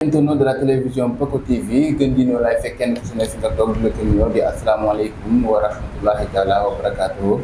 Internaute de la télévision Paco TV gën di ñëw laay fekk kenn ku si ne si nga toog di la ko nuyoo di asalaamaaleykum wa rahmatullahi taala wa barakatuhu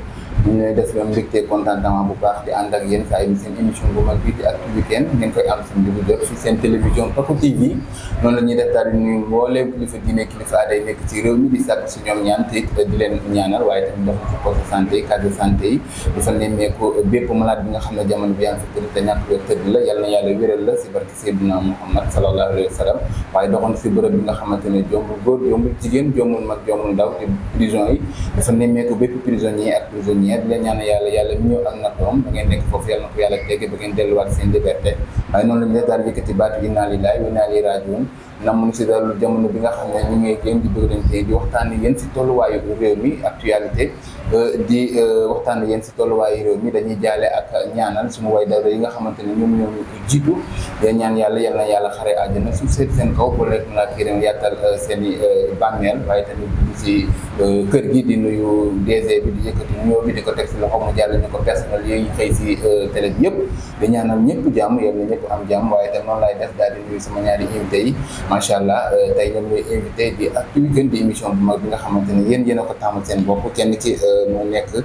ñu ngi lay def yoon mbégte contentement bu baax di ànd ak yéen saa yi seen émission bu mag bi di Actu Weekend ngeen koy am seen diggu jot si seen télévision Paco TV noonu la ñuy def daal di nuyu mbooleem kilifa diine kilifa aaday nekk ci réew mi di sàkk si ñoom ñaan te di leen ñaanal waaye tamit dox ci poste santé case de santé yi dafa nemmeeku bépp malade bi nga xam ne jamono bi yaa ngi fi tëdd te ñàkk wér tëdd la yàlla na yàlla wéral la si barke Seydina Muhammad sallallahu alayhi wa sallam waaye doxoon si bërëb bi nga xamante ne jombul góor jombul jigéen jombul mag jombul ndaw te prison yi dafa nemmeeku bépp prisonnier ak prisonnière di leen ñaan yàlla mi ñëw ak nattoom ba ngeen nekk foofu yàlla na ko yàlla tegge ba ngeen delluwaat seen liberté waaye noonu la ñu daal yëkkati baatu inna lillahi wa inna ilayhi rajiun namun si daal jamono bi nga xam ne ñu ngi génn di bëgg leen di waxtaan yéen si tolluwaayu réew mi actualité di waxtaan yéen si tolluwaayu réew mi dañuy jaale ak ñaanal suñu way dawra yi nga xamante ne ñoom ñoo jiitu day ñaan yàlla yal na yàlla xare àjjana suuf seet seen kaw ba lekk laa kiiram yàttal seen i bàmmeel waaye tamit si kër gi di nuyu DG bi di yëkkati nuyoo bi di ko teg si loxo mu jàll ñu ko personnel yi xëy si télé bi yëpp di ñaanal ñëpp jàmm yal na ñëpp am jàmm waaye tam noonu laay def daal di nuyu sama ñaari invité yi macha allah tey ñoom ñooy invité di Actu Weekend di émission bu mag bi nga xamante ne yéen a ko taamal seen bopp kenn ci moo nekk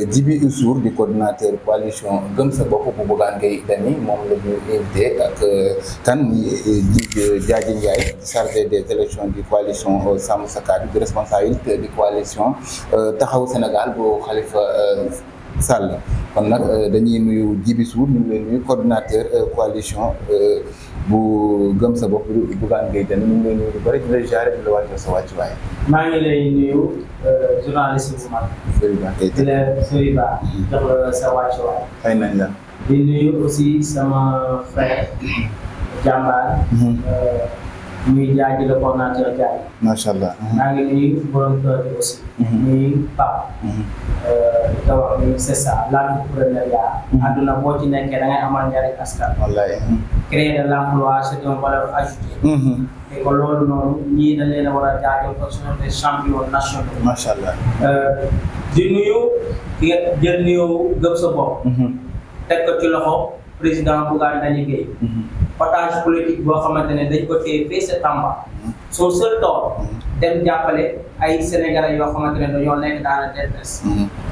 Djiby Sour di coordinateur coalition Gëm Sa Bopp bu Bougane Gueye Dany moom la ñu invité ak kan Diadji Ndiaye chargé des élections di coalition Sàmm Sa Kàddu di responsabilité di coalition Taxawu Sénégal bu Khalifa Sall kon nag dañuy nuyu Djiby Sour ñu ngi leen nuyu coordinateur coalition bu Gëm Sa Bopp Bougane Gueye Dany ñu ngi lay nuyu lu bëri di la jaare di la wàcce sa wàccuwaay. maa ngi lay nuyu journaliste bu mag. di la Soriba jox la sa wàccuwaay. xëy nañ la. di nuyu aussi sama frère jàmbaar. muy Diadji le coordinateur Diadji. macha allah. maa ngi nuyu borom kër bi aussi. muy Pape. di ko wax ni c'est ça l'entrepreneuriat. àdduna boo ci nekkee da ngay amal njariñ askan. wallaay. créer de l'emploi c'est une valeur ajoutée. te ko loolu noonu ñii dañ leen a war a jaajëfal parce que ce sont des champions nationaux. macha allah. di nuyu ki nga jël nuyu Gëm Sa Bopp. teg ko ci loxo président Bougane Gueye. otage politique boo xamante ne dañ ko téye fii sa Tamba. son seul tort dem jàppale ay sénégalais yoo xamante ne dañoo nekk dans la détresse.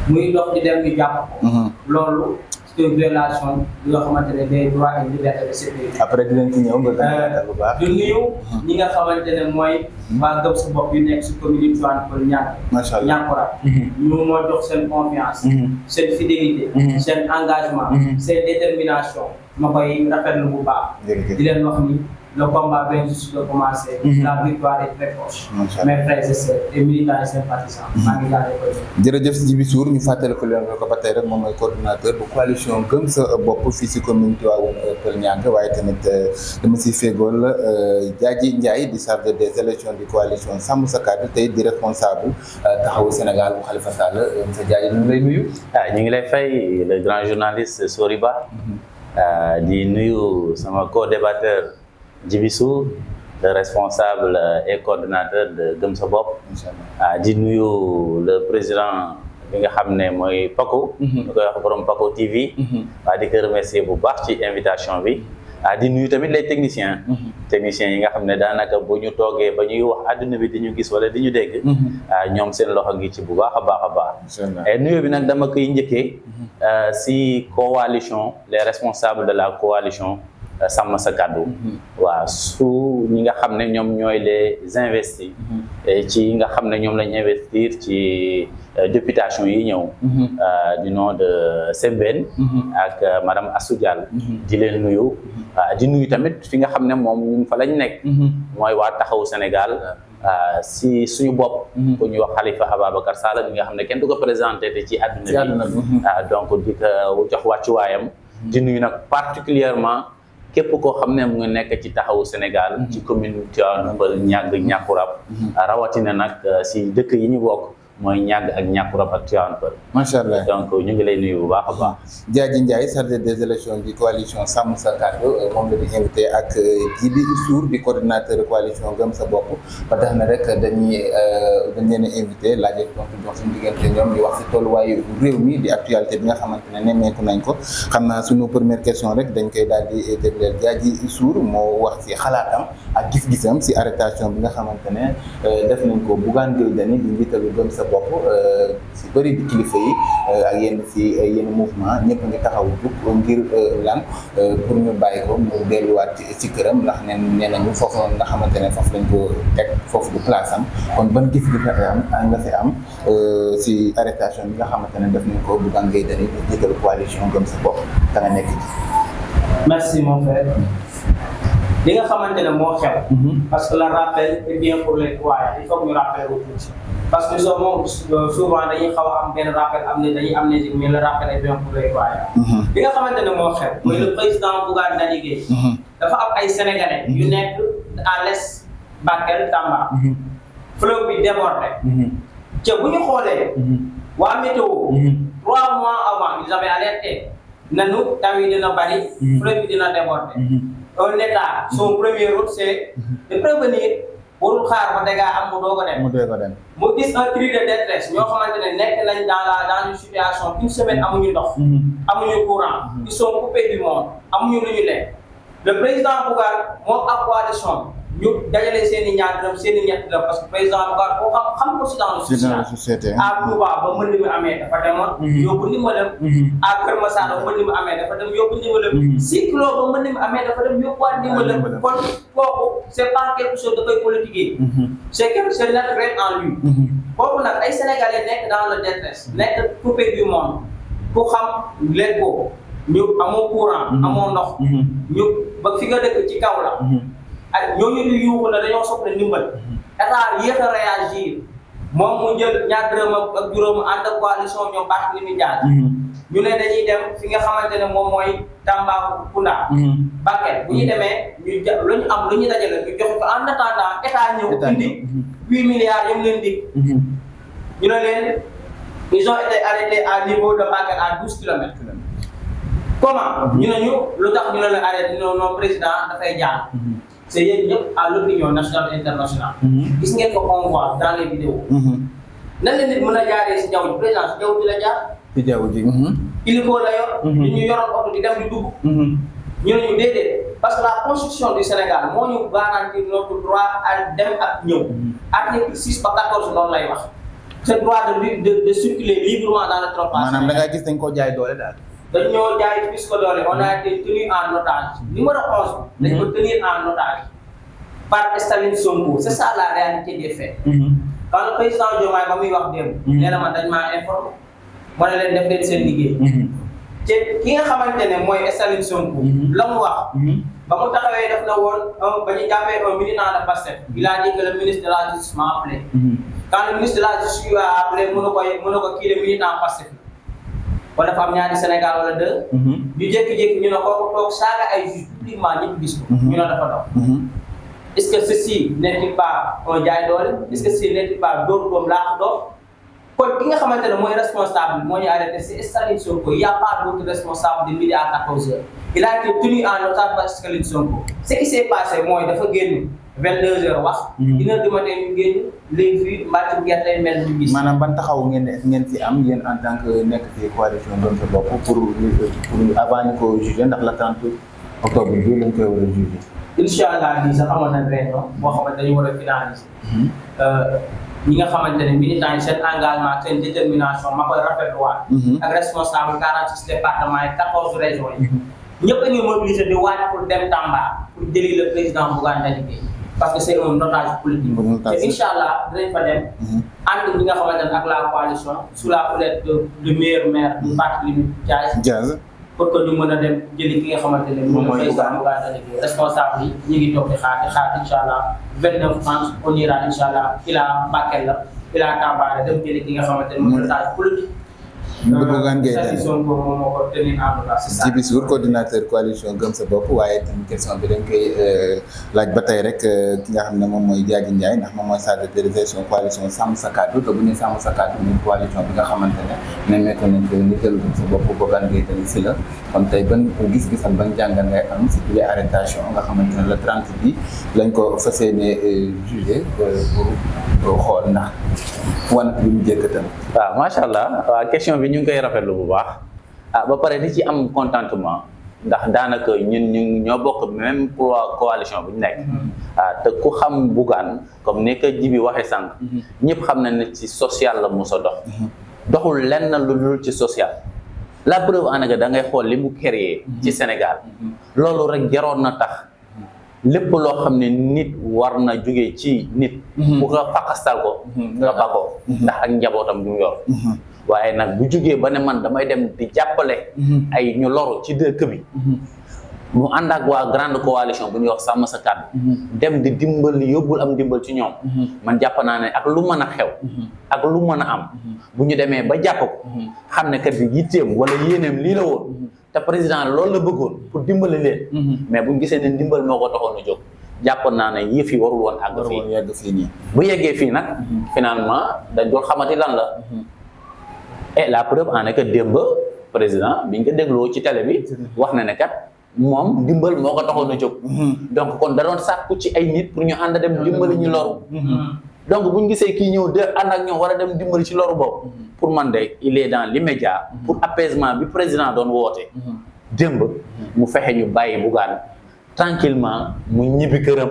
muy dox di dem ñu jàpp ko. loolu c'est une violation yoo xamante ne des droits et libertés de ce pays. après dinañ ci ñëw nga gën bu baax. di nuyu ñi nga xamante ne mooy waa Gëm Sa Bopp yu nekk si commune Tivaouane Peulh Niaga. macha allah Niakoulrab. ñu moo jox seen confiance. seen fidélité. seen engagement. seen détermination. ma koy rafetlu bu baax. di leen wax ni le combat vient juste de commencer. La victoire est très proche. mes frères et sœurs et militants et sympathisants. maa ngi jaajëfal. jërëjëf Djiby Sour ñu fàttali ko leen ko ba tey rek moom mooy coordinateur bu coalition Gëm Sa Bopp fii si commune Tivaouane Peulh Niaga waaye tamit dama si féegool Diadji Ndiaye di chargé des élections du coalition Sàmm Sa Kàddu tey di responsable Taxawu Sénégal bu Khalifa Sall monsieur Diadji ñu ngi lay nuyu. ñu ngi lay fay le grand journaliste Soriba. di nuyu sama co-débatteur Djiby Sour, le responsable et coordinateur de Gëm Sa Bopp. di nuyu le président bi nga xam ne mooy Paco. ñu koy wax borom Paco TV. di ko remercier bu baax ci invitation bi. di nuyu tamit les techniciens. techniciens yi nga xam ne daanaka bu ñu toogee ba ñuy wax àdduna bi di ñu gis wala di ñu dégg. ñoom seen loxo ngi ci bu baax a baax a baax. et nuyu bi nag dama koy njëkkee si coalition les responsables de la coalition Sàmm Sa Kàddu. waaw su ñi nga xam ne ñoom ñooy les investis. ci nga xam ne ñoom lañ investir ci députation yi ñëw. du nom de Sembène. ak madame Assou Diall. di leen nuyu. di nuyu tamit fi nga xam ne moom ñun fa lañ nekk. mooy waa Taxawu Sénégal. si suñu bopp. ku ñuy wax Khalifa Ababacar Sall bi nga xam ne kenn du ko présenté te ci àdduna bi. donc di ko jox wàccuwaayam. di nuyu nag particulièrement képp koo xam ne mu ngi nekk ci Taxawu Sénégal. ci commune Tivaouane Peulh Niakoulrab. rawatina nag si dëkk yi ñu bokk mooy ñàgg ak ñàkkurab ak Tivaouane Peulh. macha allah. donc ñu ngi lay nuyu bu baax a baax. Diadji Ndiaye chargé des élections di coalition Sàmm Sa Kàddu moom la di invité ak Djibi Sour di coordinateur coalition Gëm Sa Bopp ba tax na rek dañ leen a invité laajee donc jox suñu diggante ñoom di wax si tolluwaayu réew mi di actualité bi nga xamante ne nemmeeku nañ ko xam naa suñu première question rek dañ koy daal di dégleel Diadji Sour moo wax si xalaatam ak gis-gisam si arrestation bi nga xamante ne def nañ ko Bougane Gueye Dany di njiitalu Gëm Sa Bopp si bëri di kilifa yi ak yenn mouvement ñëpp ngi taxaw jug ngir lan pour ñu bàyyi ko mu delluwaat ci këram ndax nee nañu foofu nga xamante ne foofu lañ ko teg foofu du place am kon ban gis-gis nga si am si arrestation bi nga xamante ne def nañ ko Bougane Gueye Dany di njiitalu coalition Gëm Sa Bopp da nga nekk ci. Merci mon frère. li nga xamante ne moo xew. parce que le rappel est bien pour les croyants il faut que ñu rappeler wu tuuti. parce que souvent dañuy xaw a am benn rappel dañuy amnésique mais le rappel est bien pour les croyants. li nga xamante ne moo xew. mooy le président Bougane Dany Gueye. dafa am ay sénégalais yu nekk à l'est Bakel Tamba. fleuve bi débordé. ca bu ñu xoolee. waa météo. 3 mois avant ils avaient alerté nanu taw yi dina bari. fleuve bi dina débordé. un état son premier rôle c'est de prévenir warul xaar ba dégâts am mu doog a dem. mu gis un cri de détresse ñoo xamante ne nekk nañ dans une situation une semaine amuñu ndox. amuñu courant. ils sont coupés du monde amuñu lu ñu lekk. le président Bougane moom ak coalition ñu dajale seen i ñaar dërëm seen i ñett dërëm parce que président Bougane koo xam ko si dans le social. à Touba ba mbënd mi amee dafa demoon. yóbbu ndimbalam. à Kër Massar ba mbënd mi amee dafa dem yóbbu ndimbalam. Cyclo ba mbënd mi amee dafa dem yóbbuwaat ndimbalam. kon kooku c'est pas quelque chose da koy politiquer. c'est naturel en lui. boobu nag ay Sénégalais nekk dans le détresse nekk coupé du monde ku xam leen ko ñu amoo courant. amoo ndox. ñu ba fi nga dëkk ci kaw la. ak ñooñu di yuuxu ne dañoo soxla ndimbal. état yéex a réagir moom mu jël ñaar dërëm ak juróom ànd ak coalition ñoom Barthélémy Dias. ñu ne dañuy dem fi nga xamante ne moom mooy Tambacounda. Bakel bu ñu demee ñu lu ñu am lu ñu dajale ñu jox ko en attendant état ñëw indi 8 milliards yam leen dig. ñu ne leen ils ont été arrêtés à niveau de Bakel à 12 kilomètres. comment ñu ne ñu lu tax ñu ne la arrêté non président dafay jaar. c'est yéen ñëpp à l'opinion nationale et internationale. gis ngeen ko on voit dans les vidéos. nan la nit mën a jaaree si jaww ji président si jaww ji la jaar. ci jaww ji. illico la yor. ñu yoroon oto di dem di dugg. ñu ne ñu déedéet parce que la constitution du Sénégal moo ñu garantir notre droit à dem ak ñëw. article 6 ba 14 loolu lay wax. ce droit de circuler librement dans le territoire. maanaam da ngaa gis dañ koo jaay doole daal. dañoo jaay plus que doole on a été tenu en otage numéro 11 dañ ko tenir en otage par Staline Sonko c'est ça la réalité des faits. quand le président Diomaye ba muy wax démb. nee na man dañ maa informé ma ne leen def leen seen liggéey. te ki nga xamante ne mooy Staline Sonko. la mu wax. ba mu taxawee def na woon ba ñu jàppee un militant de Pastef. il a dit que le ministre de la justice m'a appelé. quand le ministre de la justice lui a appelé mën na ko kii de militant Pastef. wala dafa am ñaari Sénégal wala 2. ñu jékki-jékki ñu ne kooku toog saaga ay juge publiquement ñëpp gis ko. ñu ne dafa dox. est-ce que ceci n'est-il pas un jaay doole est-ce que ceci n'est-il pas dóor doom laax doom kon ki nga xamante ne mooy responsable moo ñu arrêté c'est Staline Sonko il y a pas d'autre responsable de midi à 14h. il a été tenu en otage par Staline Sonko. ce qui s'est passé mooy dafa génn 22h wax. 1h du matin ñu génn léegi fii mbàccum gerte mel ni gis. maanaam ban taxaw ngeen ci am yéen en tant que nekk ci coalition Gëm Sa Bopp pour avant ñu ko juger ndax le 30 octobre bi lañ koy war a juger. incha allah lii sax amoon nañ réunion boo xamante dañu war a finaliser. ñi nga xamante ne militants yi seen engagement seen détermination ma koy rafetluwaat. ak responsable 46 départements et 14 régions yi. ñëpp a ngi mobiliser di waaj pour dem Tamba pour jëli le président Bougane Dany Gueye parce que c'est un otage politique. te incha allah dinañ fa dem. ànd ñi nga xamante ne ak la coalition sous la houlette de meilleur maire Barthélémy Dias. pour que ñu mën a dem jëli ki nga xamante ne moom mooy président Bougane Dany Gueye responsable yi ñu ngi toog di xaar incha allah 29 France on ira incha allah ila Bakel la ila Tamba dem jëli ki nga xamante ne mooy otage politique Bougane Gueye Dany Sonko moom moo ko tenir en otage, c'est ça. Djiby Sour coordinateur coalition Gëm sa bopp waaye tamit question bi dañ koy laaj ba tey rek ki nga xam ne moom mooy Diadji Ndiaye ndax moom mooy chargé de gestion coalition Sàmm Sa Kàddu te bu ñu Sàmm Sa Kàddu muy coalition bi nga xamante ne nemmeeku nañ ko njiital Gëm sa bopp Bougane Gueye Dany si la kon tey ban gis-gis ak ban jàngat ngay am si les arrestations nga xamante ne le 30 bi lañ ko fas yéene jugé pour xool ndax wanat bi mu jëkkatam. waaw macha allah waaw question bi ñu ngi koy rafetlu bu baax ba pare di ci am contentement ndax daanaka ñun ñoo bokk même coalition bu ñu nekk. te ku xam Bougane comme ni ko Djiby waxee sànq. ñëpp xam na ne ci social la mos a dox. doxul lenn lu dul ci social. la preuve en est que da ngay xool li mu créé. ci Sénégal. loolu rek jaroon na tax. lépp loo xam ne nit war na jóge ci nit. bu ko fakastal ko. nga ba ko ndax ak njabootam du yor. waaye nag bu jógee ba ne man damay dem di jàppale. ay ñu loru ci dëkk bi. mu ànd ak waa grande coalition bu ñuy wax Sàmm Sa Kàddu. dem di dimbali yóbbul am dimbal ci ñoom. man jàpp naa ne ak lu mën a xew. ak lu mën a am. bu ñu demee ba jàpp ko. xam ne kat bi yitteem wala yéeneem lii la woon. te président loolu la bëggoon pour dimbali leen. mais bu ñu gisee ne ndimbal moo ko taxoon a jóg jàpp naa ne yëf yi warul woon àgg fii. bu yeggee fii nag finalement dañ doon xamati lan la. et la preuve en est que démb président biñ ko dégloo ci télé bi wax na ne kat moom ndimbal moo ko taxoon a jóg. donc kon da doon sàkku ci ay nit pour ñu ànd dem dimbali ñu loru. donc bu ñu gisee kii ñëw de ànd ak ñoom war a dem dimbali ci loru boobu. pour man de il est dans l'immédiat pour apaisement bi président doon woote. démb mu fexe ñu bàyyi Bougane tranquillement mu ñibbi këram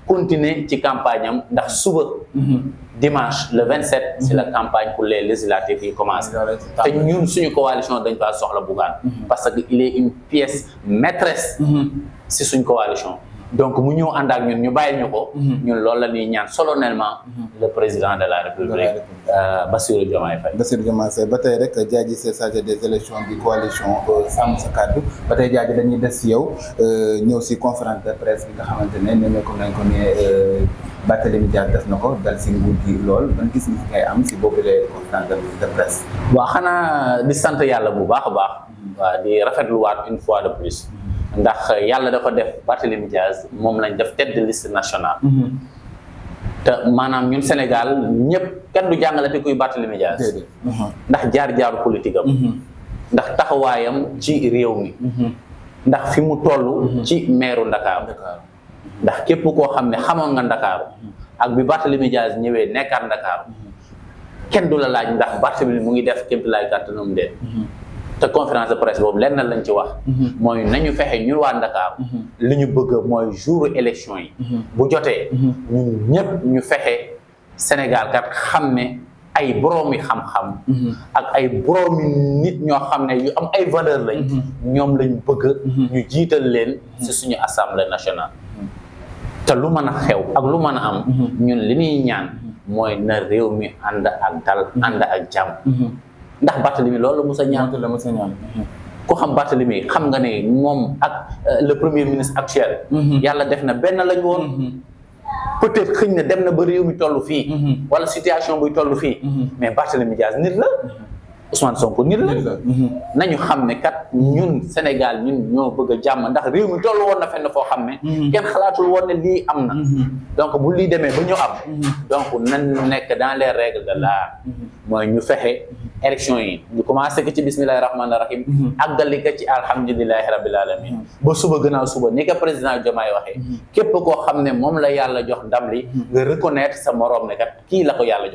continuer ci campagne am ndax suba. dimanche le 27. c'est la campagne pour les législatives yi commencé. te ñun suñu coalition dañ faa soxla Bougane. parce que il est une pièce maîtresse. si suñu coalition. donc mu ñëw ànd ak ñun ñu bàyyi ñu ko. ñun loolu la ñuy ñaan solennellement le président de la république Bassirou Diomaye Faye. Bassirou Diomaye Faye ba tey rek Diadji c'est chargé des élections bi coalition Sàmm Sa Kàddu ba tey Diadji dañuy des si yow ñëw si conférence de presse bi nga xamante ne nemmeeku nañ ko ne Barthélémy Dias def na ko dal si nguur gi lool ban gis nga ngay am si boobu les conférence de presse. waaw xanaa di sant yàlla bu baax a baax. waaw di rafetluwaat une fois de plus. ndax yàlla dafa def Barthélémy Dias moom lañ def tête de liste nationale. te maanaam ñun Sénégal ñëpp kenn du jàngalate kuy Barthélémy Dias. ndax jaar-jaaru politique am. ndax taxawaayam ci réew mi. ndax fi mu toll. ci meeru Ndakaaru. ndax képp koo xam ne xamoon nga Ndakaaru. ak bi Barthélémy Dias ñëwee nekkaat Ndakaaru. kenn du la laaj ndax Barthélémy mu ngi def képp laay kàttanam de. te conférence de presse boobu lenn lañ ci wax. mooy nañu fexe ñun waa Dakar. li ñu bëgg mooy jour élection yi. bu jotee. ñun ñëpp ñu fexe Sénégal kat xam ne ay boroomi xam-xam. ak ay boroomi nit ñoo xam ne yu am ay valeur lañ. ñoom lañ bëgg. ñu jiital leen ci suñu assemblée nationale. te lu mën a xew ak lu mën a am. ñun li ñuy ñaan mooy na réew mi ànd ak dal ànd ak jàmm. ndax Barthélémy loolu la mos a ñaan ku xam Barthélémy xam nga ne moom ak le premier ministre actuel. yàlla def na benn lañ woon. peut-être xëñ na dem na ba réew mi toll fii. wala situation buy toll fii. mais Barthélémy Dias nit la. Ousmane Sonko nit la. nañu xam ne kat ñun Sénégal ñun ñoo bëgg a jàmm ndax réew mi toll woon na fenn foo xam ne. kenn xalaatul woon ne lii am na. donc bu lii demee ba ñu am. donc nañ nekk dans les règles de l'art. mooy ñu fexe élection yi ñu commencé ko ci bismillahi rahmaani rahim. àggali ko ci alhamdulilahi rabil alamin ba suba gënaaw suba ni ko président Diomaye waxee. képp koo xam ne moom la yàlla jox ndam li nga reconnaître sa morom ne kat kii la ko yàlla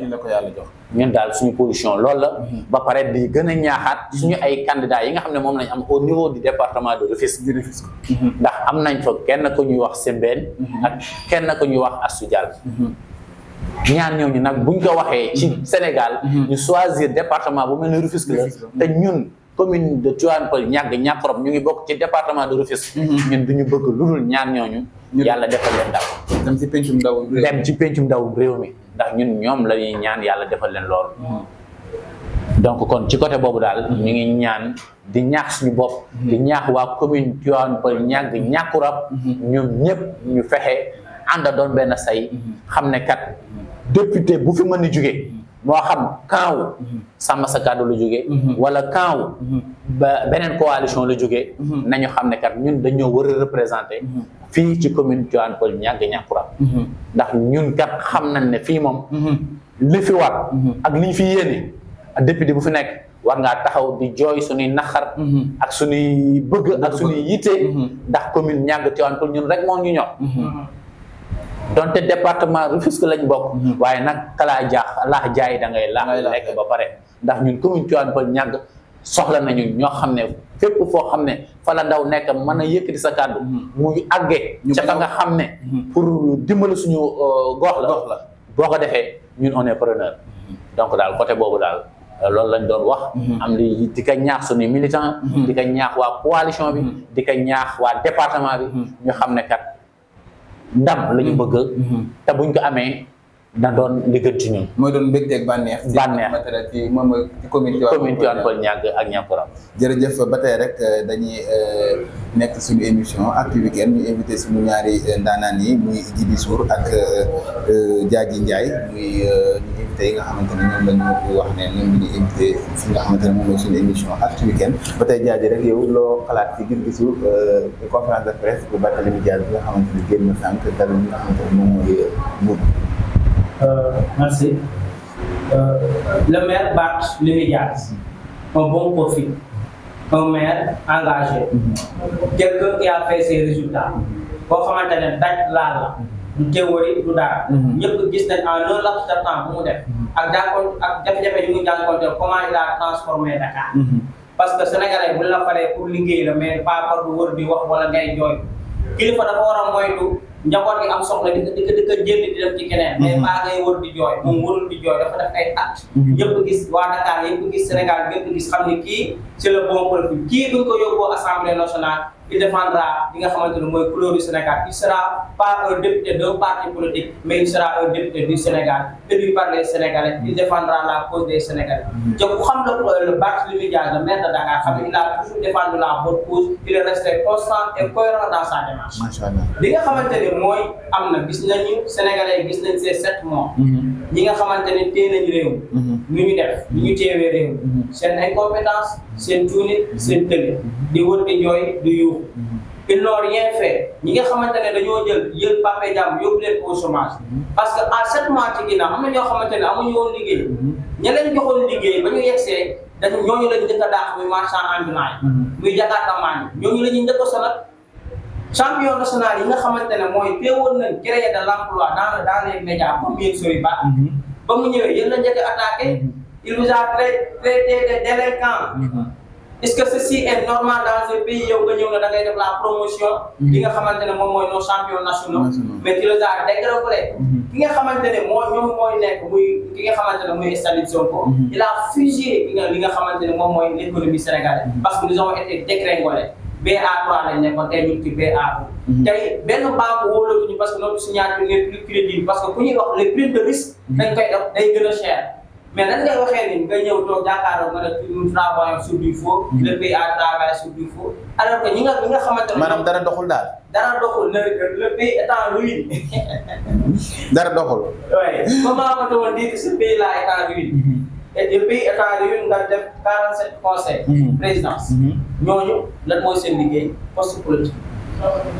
jox. ñun daal suñu position loolu la. ba pare di gën a ñaaxaat suñu ay candidats yi nga xam ne moom lañ am au niveau du département de Rufisque. ndax am nañ fa kenn ku ñuy wax Sembène. ak kenn ku ñuy wax Astou Dial. ñaar ñooñu nag buñ ko waxee ci Sénégal. ñu choisir département bu mel ne Rufisque la te ñun commune de Tivaouane Peulh Niakhar ñu ngi bokk ci département de Rufisque. ñun duñu bëgg lu dul ñaar ñooñu. yàlla defal leen ndaw. dem ci pencum ndaw réew mi ndax ñun ñoom la ñuy ñaan yàlla defal leen loolu. donc kon ci côté boobu daal ñu ngi ñaan di ñaax suñu bopp. di ñaax waa commune Tivaouane Peulh Niakhar ñoom ñëpp ñu fexe ànd doon benn say xam ne kat député bu fi mën a jóge moo xam camp wu sàmm sa kàddu la jógee wala camp wu beneen coalition la jógee nañu xam ne kat ñun dañoo war a représenter fii ci commune Tivaouane Peulh Niaga Niakoulrab ndax ñun kat xam nañ ne fii moom li fi war ak li ñu fi yéene député bu fi nekk war ngaa taxaw di jooy suñuy naxar ak suñuy bëgg ak suñuy yitte ndax commune Niaga Tivaouane Peulh ñun rek moo ñu ñor donte département Rufisque lañ bokk waaye nag kalaa laax jaay da ngay laax lekk ba pare ndax ñun commune Tivaouane Peulh Niaga soxla nañu ñoo xam ne fépp foo xam ne fa la ndaw nekk mën a yëkkati sa kàddu muy àggee ca fa nga xam ne pour dimbali suñu gox la boo ko defee ñun on est preneur donc daal côté boobu daal loolu lañ doon wax am li di ko ñaax suñuy militant di ko ñaax waa coalition bi di ko ñaax waa département bi ñu xam ne kat ndam la ñu bëgg te buñ ko amee da doon li gën ci ñun mooy doon mbégteeg bànneex ci moom mooy ci commune Tivaouane Peulh Niaga ak Niakoulrab jërëjëf ba tey rek dañuy nekk suñu émission Actu Weekend ñu invité suñu ñaari ndaanaan yi muy Djiby Sour ak Diadji Ndiaye muy ñu invité yi nga xamante ne ñoom lañu wax ne ñoom ñu invité fi nga xamante ne moom mooy suñu émission Actu Weekend ba tey Diadji rek yow loo xalaat ci gis-gisu conférence de presse bu Barthélémy Dias bi nga xamante ne génn sànq dal li nga xamante ne moom mooy Mbour. Merci. Le maire Barthélémy Dias, un bon profil, un maire engagé, quelqu'un qui a fait ses résultats. Boo xamante ne daj laal la du théorie du dara. ñëpp gis nañ en un laps de temps bu mu def. ak jafe-jafe yu mu jànkuwanteel comment il a transformé Dakar. parce que sénégalais bu la faree pour liggéey la mais pas par du wër di wax wala ngay jooy kilifa dafa war a moytu. njaboot gi am soxla di ko jënd di dem ci keneen mais pas ngay wër di jooy moom warul di jooy dafa def ay acte yëpp gis waa Dakar yëpp gis Sénégal yëpp gis xam ne kii c'est le bon profil kii buñ ko yóbboo Assemblée nationale il défendra li nga xamante ne mooy couleur du Sénégal il sera pas un député d'un parti politique mais il sera un député du Sénégal élu par les Sénégalais il défendra la cause des Sénégalais te ku xam le Barthélémy Dias le maire de Dakar xam ne il a toujours défendu la bonne cause il est resté constant et cohérent dans sa démarche li nga xamante ne mooy am na gis nañu Sénégalais gis nañ ces 7 mois ñi nga xamante ne téye nañu réew nu ñu def nu ñu teewee réew seen incompétence seen tuuni seen tële di wër di jooy di yuuxu ils n'ont rien fait ñi nga xamante ne dañoo jël pape jàmm yóbbu leen au chômage parce que en 7 mois ci ginnaaw am na ñoo xamante ne amuñu woon liggéey ña leen joxoon liggéey ba ñu yegsee ñooñu lañu njëkk a daax muy marchand ambulant yi muy jakartamaan yi ñooñu la ñuy njëkk a sonal champion national yi nga xamante ne mooy teewoon nañ créer de l'emploi dans les médias comme yéen Soriba ba mu ñëwee yéen la njëkk a attaqué il vous a traité de délinquant est-ce que ceci est normal dans un pays yow nga ñëw na da ngay def la promotion li nga xamante ne moom mooy nos champions nationaux mais tu les as dégradés ki nga xamante ne ñoom mooy nekk muy ki nga xamante ne muy Staline Sonko il a fusillé li nga xamante ne moom mooy l'économie sénégalaise parce que nous avons été dégringolés BA3 lañ nekkoon tey ñu ci BA2 tey benn banque wóolatuñu parce que notre signature n'est plus crédible parce que ku ñuy wax les primes de risque dañ koy def day gën a cher mais nan ngay waxee ni nga ñëw toog jàkkaarloo nga ne nous travaillons sur du faux le pays a travaillé sur du faux alors que ñi nga xamante ne maanaam dara doxul daal dara doxul le pays est en ruine dara doxul oui comment on dit que ce pays là est en ruine et le pays est en ruine nga def 47 conseils présidence ñooñu lan mooy seen liggéey poste politique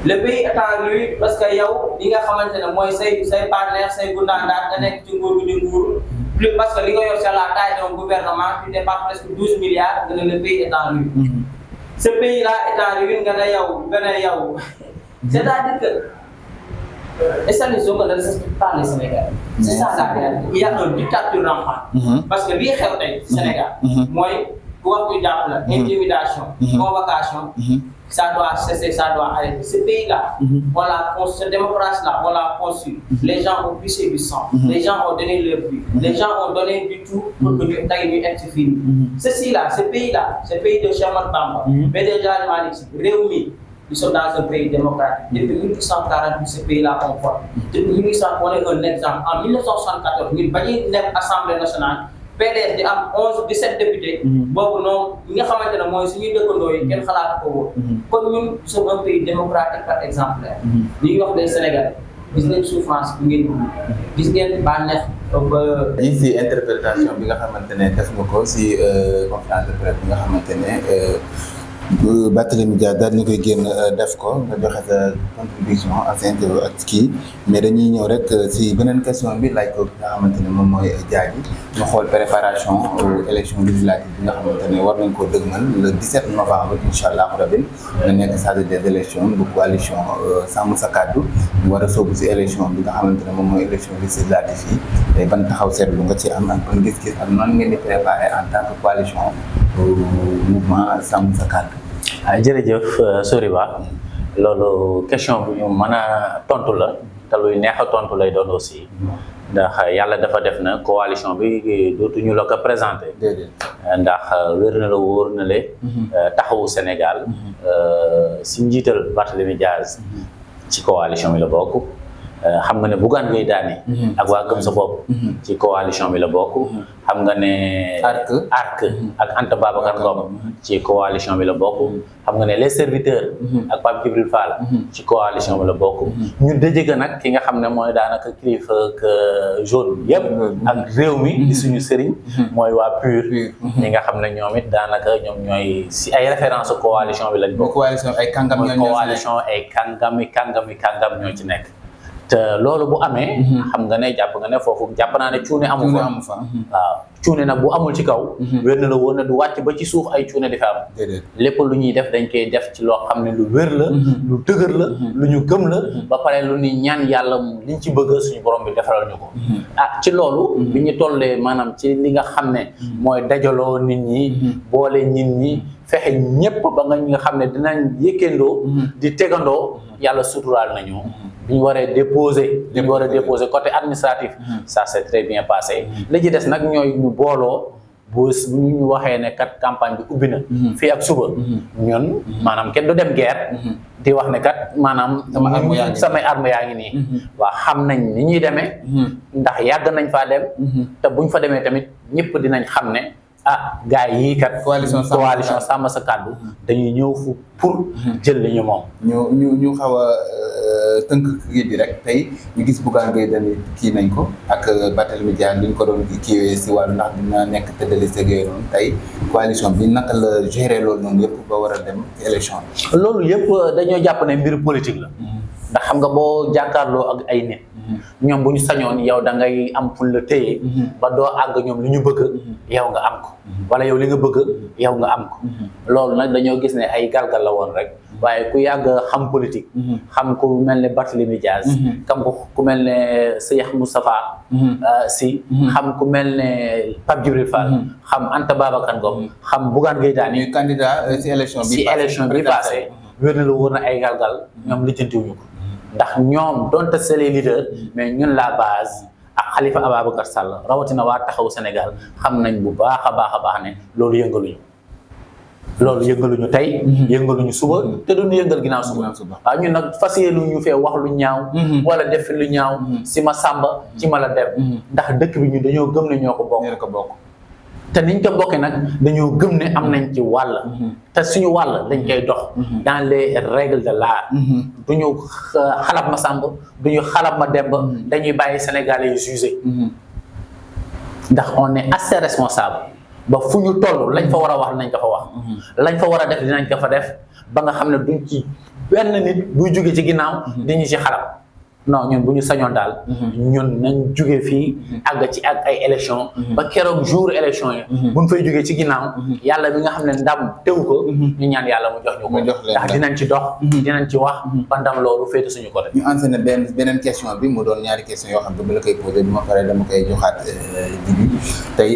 le pays est en ruine parce que yow li nga xamante ne mooy say partenaire say gundaandaat nga nekk ci nguur gi di nguur plus parce que li nga yor c'est la taille d'un gouvernement qui dépasse presque 12 milliards nga ne le pays est en ruine ce pays là est en ruine nga ne yow c'est-à-dire que Staline Sonko ne respecte pas les Sénégalais. C'est ça la réalité. Il y a une dictature rampante. Parce que lii xew tey Sénégal mooy ku wax ko jàpp la intimidation convocation ça doit cesser, ça doit arrêter. Ce pays-là, cette démocratie-là, on l'a conçu. Les gens ont pissé du sang. Les gens ont donné leur vie. Les gens ont donné du tout pour que nous ayons fini. Ceci-là, ce pays-là, ce pays de Cheikh Ahmadou Bamba, PDG Malick Sy, Rewmi, nous sommes dans un pays démocratique. Depuis 1848, ce pays-là comporte. Depuis 1800, on est un exemple. En 1974, nous avons l'Assemblée nationale. PDS di am 17 députés. boobu noonu ñi nga xamante ne mooy suñuy dëkkandoo yi kenn xalaatu ko woon. kon ñun nous sommes un pays démocratique par exemplaire. li ñuy wax des Sénégalais gis ngeen souffrance bi ngeen dund. gis ngeen bànneex yi si interprétation bi nga xamante ne def nga ko si conférence de presse bi nga xamante ne Barthélémy Dias daal ñu koy génn def ko nga joxe sa contribution ak sa interview ak kii mais dañuy ñëw rek si beneen question bi laaj ko nga xamante ne moom mooy Diadji ñu xool préparation élection législative bi nga xamante ne war nañ koo dëgmal le 17 novembre incha allah rabin na nekk stade des élections bu coalition Sàmm Sa Kàddu ñu war a sóobu si élection bi nga xamante ne moom mooy élection législative yi tey ban taxaw seetlu nga ci am ak ban gis-gis ak noonu ngeen di préparé en tant que coalition mouvement Sàmm Sa Kàddu. jërëjëf Soriba loolu question bu ñu mën a tontu la te luy neex a tontu lay doon aussi ndax yàlla dafa def na coalition bi dootuñu la ko présenté ndax wér na la wóor na le taxawu Sénégal si njiital Barthélémy Dias ci coalition bi la bokk xam nga ne Bougane Gueye Dany ak waa Gëm Sa Bopp ci coalition bi la bokk xam nga ne ARC ak Anta Babacar Ngom ci coalition bi la bokk xam nga ne les serviteurs ak Pape Djibril Fall ci coalition bi la bokk ñu dëjëga nag ki nga xam ne mooy daanaka kilifa ak jaune yëpp ak réew mi di suñu sëriñ mooy waa PUR ñi nga xam ne ñoom it daanaka ñoom ñooy si ay référence coalition bi lañ bokk coalition ay kàngam kàngam ñoo ci nekk te loolu bu amee xam nga ne jàpp nga ne foofu jàpp naa ne cuune amu fa waaw cuune nag bu amul ci kaw wér na la woon ne du wàcc ba ci suuf ay cuune di fa am lépp lu ñuy def dañ koy def ci loo xam ne lu wér la lu dëgër la lu ñu gëm la ba pare lu ñuy ñaan yàlla liñ ci bëgg suñu borom bi defaral ñu ko ci loolu bi ñu tollee maanaam ci li nga xam ne mooy dajaloo nit ñi boole nit ñi fexe ñépp ba nga xam ne dinañ yëkkandoo di tegandoo yàlla suturaal nañu bi ñu waree déposer côté administratif ça s'est très bien passé li ci des nag ñooy ñu booloo bu ñu waxee ne kat campagne bi ubbi na fii ak suba ñun maanaam kenn du dem guerre di wax ne kat maanaam samay arme yaa ngi nii waaw xam nañ ni ñuy demee ndax yàgg nañ faa dem te buñ fa demee tamit ñëpp dinañ xam ne gars yii kat coalition Sàmm Sa Kàddu dañuy ñëw fu pour jël li ñu moom ñu xaw a tënk kii bi rek tey ñu gis Bougane Gueye Dany kii nañ ko ak Barthélémy Dias li ñu ko doon kiiwee si wàllu ndax dina nekk tête de liste yooyu noonu tey coalition bi naka la gérer loolu noonu yëpp ba war a dem ci élection bi loolu yëpp dañoo jàpp ne mbiru politique la ndax xam nga boo jàkkaarloo ak ay nit ñoom bu ñu sañoon yow da ngay am fu la téye ba doo àgg ñoom li ñu bëgg yow nga am ko wala yow li nga bëgg yow nga am ko loolu nag dañoo gis ne ay galgal la woon rek waaye ku yàgg xam politique xam ku mel ne Barthélémy Dias xam ku mel ne Cheikh Moustapha Sy xam ku mel ne Pape Djibril Fall xam Anta Babacar Ngom xam Bougane Gueye Dany candidat si élection bi passé wér na la wóor na ay galgal ñoom lijjantiwuñu ko ndax ñoom donte c'est les leaders mais ñun la base ak Khalifa Ababacar Sall rawatina waa taxawu Sénégal xam nañ bu baax a baax ne loolu yëngaluñu tey yëngaluñu suba te duñu yëngal ginnaaw suba waaw ñun nag fas yéene ñu fee wax lu ñaaw wala def fi lu ñaaw si ma sàmba ci ma la dem ndax dëkk bi ñu dañoo gëm ne ñoo ko bokk te niñ ko bokkee nag dañoo gëm ne am nañ ci wàll te suñu wàll dañ koy dox dans les règles de l'art duñu xalab ma sàmb duñu xalab ma demb dañuy bàyyi Sénégalais yi jugé ndax on est assez responsable ba fu ñu toll lañ fa war a wax nañ ko fa wax lañ fa war a def dinañ ko fa def ba nga xam ne duñ ci benn nit buy jóge ci ginnaaw diñu ci xalab non ñun bu ñu sañoon daal ñun nañ jóge fii àgg ci ak ay élection ba keroog jour élection yi buñ fay jógee ci ginnaaw yàlla bi nga xam ne ndam teew ko ñu ñaan yàlla mu jox ñu ko ndax dinañ ci dox dinañ ci wax ba ndam loolu féete suñu côté ñu enseigné beneen question bi mu doon ñaari question yoo xam ne ba la koy posé bi ma paree dama koy joxaat Djibi tey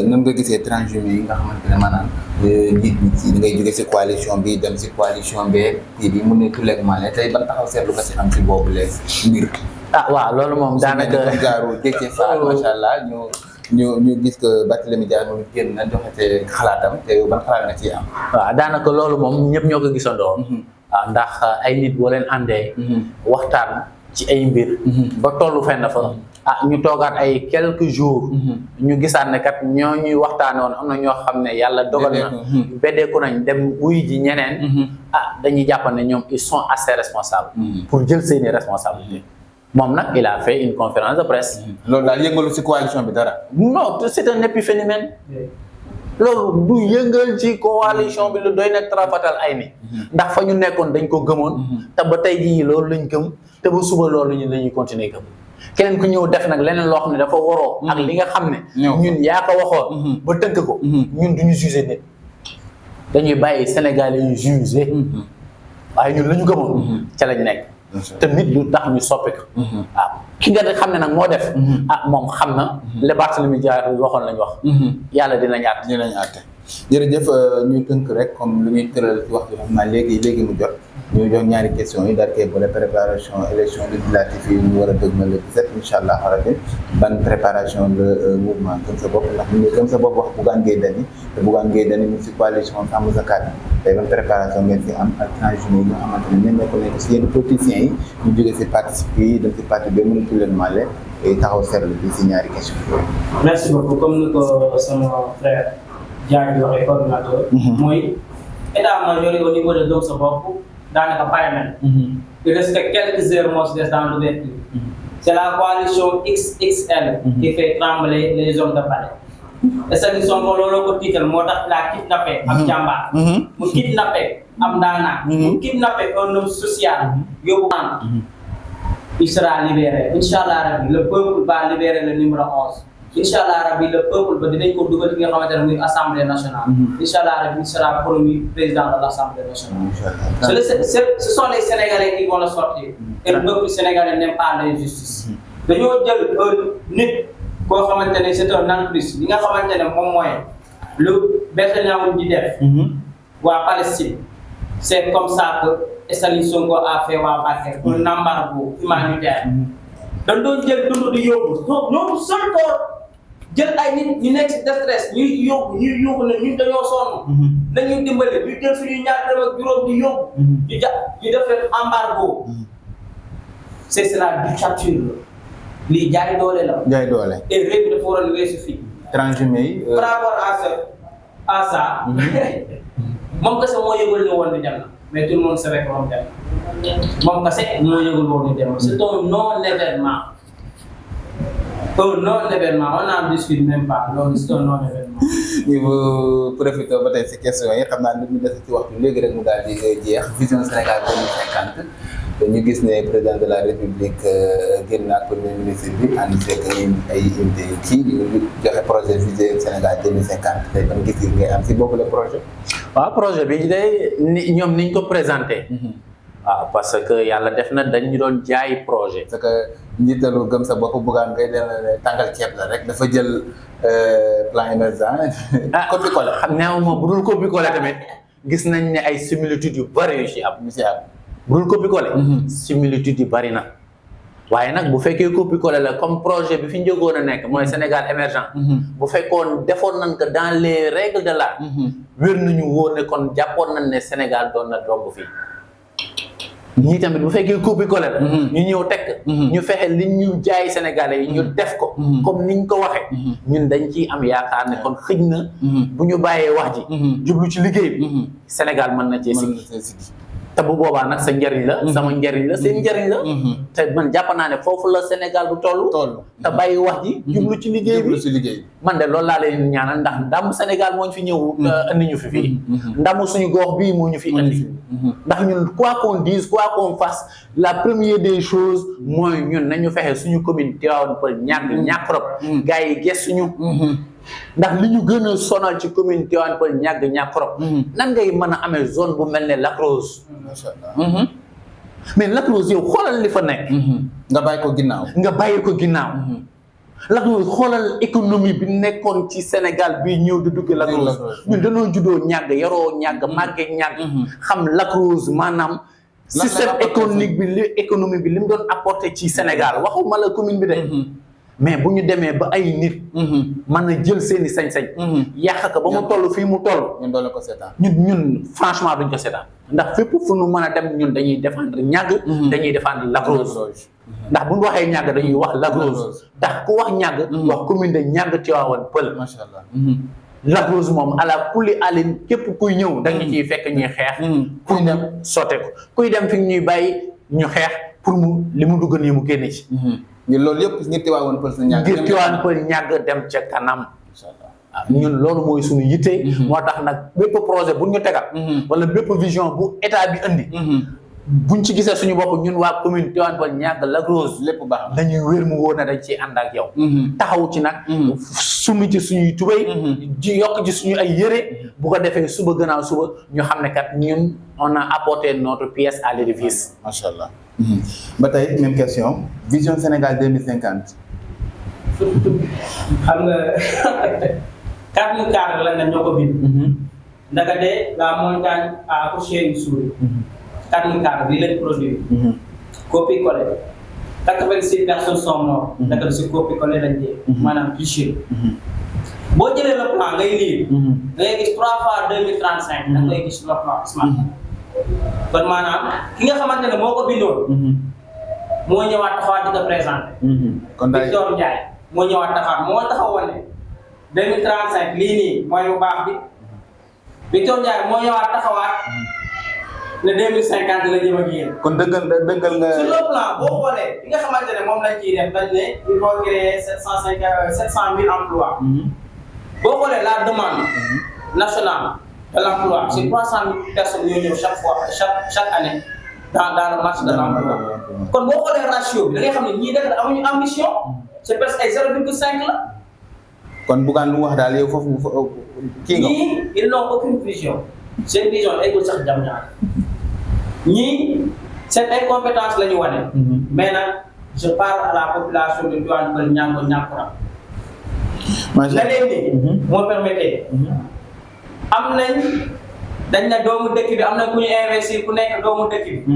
nan nga gisee transhumé yi nga xamante ne maanaam njiit ñi ci da ngay jóge si coalition bi dem si coalition bi kii bi mu ne tuleeg maane tey ban taxaw seetlu nga si am si boobu léegi mbir waaw loolu moom daanaka gaaru Déthié Fall macha allah ñu gis que Barthélémy Dias moom génn na joxe xalaatam te yow ban xalaat nga ciy am waaw daanaka loolu moom ñëpp ñoo ko gisandoo waaw ndax ay nit boo leen àndee waxtaan ci ay mbir ba tollu fenn fa ñu toogaat ay quelques jours ñu gisaat ne kat ñoo ñuy waxtaane woon am na ñoo xam ne yàlla dogal na beddeeku nañ dem wuy ji ñeneen dañuy jàpp ne ñoom ils sont assez responsables pour jël seeni responsabilité moom nag il a fait une conférence de presse. loolu daal yëngalu ci coalition bi dara. non c'est un épiphénomène. loolu du yëngal ci coalition bi lu doy na trafatal ay ni ndax fa ñu nekkoon dañ ko gëmoon. te ba tey jii loolu lañ gëm te ba suba loolu ñu lañuy continuer gëm. keneen ku ñëw def nag leneen loo xam ne dafa waroo. ak li nga xam ne. ñun yaa ko waxoon. ba tënk ko. ñun duñu juger nit. dañuy bàyyi Sénégalais yu juger. waaye ñun la ñu gëmoon. ca lañ nekk. te nit du tax ñu soppi ko. waaw ki nga xam ne nag moo def. moom xam na. le Barthélémy Dias waxoon lañ wax. yàlla dinañ àtte. dinañ àtte jërëjëf ñu tënk rek comme lu ñuy tëral ci waxtu bi xam naa léegi mu jot. ñu jox ñaari question yi daal koy boole préparation élection législative yi ñu war a dëgmal le 17 incha allah rabbi ban préparation le mouvement Gëm sa bopp ndax ñu ngi Gëm sa bopp wax Bougane Gueye Dany te Bougane Gueye Dany mu si coalition Sàmm Sa Kàddu tey ban préparation ngeen si am ak transhumé yi nga xamante ne ñoom ñoo ko nekk si yenn politiciens yi ñu jógee si parti yi dem si parti bi mënatu leen male taxaw seetlu bi si ñaari question merci beaucoup comme ni ko sama frère Diagne waxee coordinateur. mooy état-major au niveau de Gëm sa bopp. daanaka pare nañ. il reste quelques heures moo si des dans l'ouverture. c'est la coalition XXL. qui fait trembler les hommes de palais. est-ce que Sonko looloo ko tiital moo tax la kidnappé am jàmbaar. mu kidnappé am daanaka. mu kidnappé un homme social. yóbbu am. il sera libéré Inch'Allah rabbi le peuple va libérer le numéro 11. Inch'Allah rabbi le peuple ba dinañ ko dugal fi nga xamante ne muy assemblée nationale. Inch'Allah rabbi il sera promu président de l'assemblée nationale. Ce sont les Sénégalais qui vont le sortir. Et le peuple sénégalais n'aime pas l'injustice. dañoo jël nit koo xamante ne c'est un altruiste li nga xamante ne moom mooy lu Benyamin di def. waa Palestine. c'est comme ça que Staline Sonko a fait waa Bakel pour un embargo humanitaire. dañ doon jël dund di yóbbu ñoom seul jël ay nit ñu nekk ci détresse ñuy yóbbu ne ñun dañoo sonn. nañu dimbale ñu jël suñuy ñaar dërëm ak juróom di yóbbu. ñu def leen embargo. c'est la dictature lii jaay doole la. jaay doole. et réew mi dafa waroon weesu fii. transhumé yi. par rapport à ça. moom kese moo yëgul ne woon ni dem na mais tout le monde savait que moom dem na moom kese moo yëgul woon ni dem na c'est un non-événement. un non-événement on n'en discute même pas loolu c'est un non-événement. ñu profité ba tey si question yi xam naa li ñu des ci waxtu léegi rek mu daal di jeex vision Sénégal 2050 ñu gis ne président de la République génn ak premier ministre bi ànd seeg ay unité kii joxe projet vision Sénégal 2050 tey ban gis ngay am si boobu le projet. waaw projet bi day ñoom niñ ko présenté. waaw parce que yàlla def na dañ ñu doon jaay projet. parce que njiitalu Gëm sa bopp Bougane Gueye Dany tàngal ceeb la rek dafa jël plan émergent. copier-coller xam ne moom bu dul copier-coller tamit gis nañ ne ay similitudes yu bari yu ci am. ñu si am bu dul copier-coller. similitudes yu bari na. waaye nag bu fekkee copier-coller la comme projet bi fi njëgoon a nekk mooy Sénégal émergent. bu fekkoon defoon nañ ko dans les règles de l'art. wér nañu wóor ne kon jàppoon nañ ne Sénégal doon na romb fii. ñii tamit bu fekkee copier-coller la. ñu ñëw teg. ñu fexe li ñu jaay Sénégalais yi ñu def ko. comme niñ ko waxee. ñun dañ ciy am yaakaar ne kon xëj na. bu ñu bàyyee wax ji. jublu ci liggéey bi. Sénégal mën na cee siggi. te bu boobaa nag sa njariñ la. sama njariñ la seen njariñ la. te man jàpp naa ne foofu la Sénégal bu toll. te bàyyi wax ji. jublu ci liggéey bi man de loolu laa leen ñaanal ndax ndamu Sénégal moo ñu fi ñëw. indi ñu fi fii. ndamu suñu gox bii moo ñu fi indi. ndax ñun quoi qu'on dise quoi qu'on fasse la première des choses mooy ñun nañu fexe suñu commune Tivaouane Peulh ñàkk-ñàkk-rob. gars yi gëstuñu. ndax li ñu gën a sonal ci commune Tivaouane Peulh ñàkk-ñàkk-rob. nan ngay mën a amee zone bu mel ne Lac Rose. macha allah. mais Lac Rose yow xoolal li fa nekk. nga bàyyi ko ginnaaw. Lac Rose xoolal économie bi nekkoon ci Sénégal bi ñëw di dugg Lac Rose. ñun dañoo juddoo ñàgg yaroo ñàgg màggee ñàgg. xam Lac Rose maanaam. système économique bi li mu doon apporté ci Sénégal waxuma la commune bi de. mais bu ñu demee ba ay nit. mën a jël seeni sañ-sañ. yàq ko ba mu toll fii mu toll. ñun doole ko seetaan. ñun franchement duñ ko seetaan. ndax fépp fu nu mën a dem ñun dañuy défendre ñàgg. dañuy défendre Lac Rose. ndax bu ñu waxee ñàgg dañuy wax Lac Rose. ndax ku wax ñàgg. wax commune de ñàgg Tivaouane Peulh. macha allah. Lac Rose moom ala kulli alin képp kuy ñëw da nga ciy fekk ñuy xeex. kuy dem sotte ko kuy dem fi ñuy bàyyi ñu xeex. pour mu li mu dugg nii mu génne ci. ñu loolu yëpp ngir Tivaouane Peulh ñàkk. ngir Tivaouane Peulh ñàkk dem ca kanam. ñun loolu mooy suñu yitte. moo tax nag bépp projet bu ñu tegal. wala bépp vision bu état bi indi. buñ ci gisee suñu bopp ñun waa commune Tivaouane Peulh Niaga Lac Rose lépp baax dañuy wér mu wóor na dañ ciy ànd ak yow. taxaw ci nag. sumi ci suñuy tubéy. ji yokk ci suñu ay yëre. bu ko defee suba gannaaw suba ñu xam ne kat ñun on a apporté notre pièce à l'édifice. macha allah. ba tey même question vision Sénégal 2050. xam nga 4004 la ñoo ko bind. ndaga de la montagne a accouché une souris. 4004 li leen produit. copie collé. 86 personnes sont mortes. ndaga de si copie collé lañ jee. maanaam triché. boo jëlee le plan ngay lire. da ngay gis 3 fois 2035. da ngay gis le plan smart. kon maanaam ki nga xamante ne moo ko bindoon. moo ñëwaat taxawaat di ko présenté. kon daay Victor Ndiaye moo ñëwaat taxawaat moo taxawoon ne 2035 lii nii mooy bu baax bi. Victor Ndiaye moo ñëwaat taxawaat ne 2050 la jëm ak yéen. kon dëggal nga. sur le plan boo xoolee li nga xamante ne moom lañ ciy def dañ ne il faut créer 700 000 emplois. boo xoolee la demande nationale de l'emploi c'est 300 000 personnes ñoo ñëw chaque année dans le marché de l'emploi. kon boo xoolee ratio bi da ngay xam ne ñii dëkk amuñu ambition c'est presque ay 0,5 la. kon Bougane lu wax daal yow foofu kii nga. ñii ils n'ont aucune vision seen vision eggul sax jam ñaar ñii seen ay compétences la ñu wane. mais nag je parle à la population de Tivaouane Peulh Niaga Niakoulrab. la leen ni moo permettre am nañ dañ na doomu dëkk bi am na ku ñu investir ku nekk doomu dëkk bi.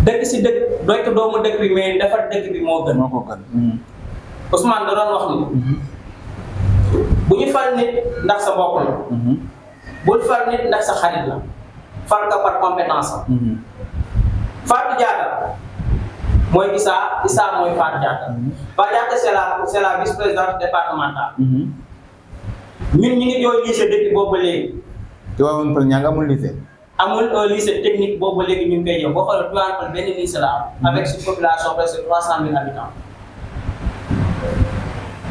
dëkk si dëkk doy ko doomu dëkk bi mais defar dëkk bi moo gën. moo ko gën. Ousmane da doon wax ni bu ñu fal nit ndax sa mbokk la. bul fal nit ndax sa xarit la. fal ka par compétence am. Fatou Diatta mooy Issa mooy Fatou Diatta. Fatou Diatta c'est la vice-présidente départementale. ñun ñu ngi jooy lycée depuis boobu ba léegi. Tivaouane Peulh Niaga amul lycée. amul un lycée technique boobu ba léegi ñu ngi koy ñëw boo xoolee Tivaouane Peulh benn lycée la am. avec une population presque 300 000 habitants.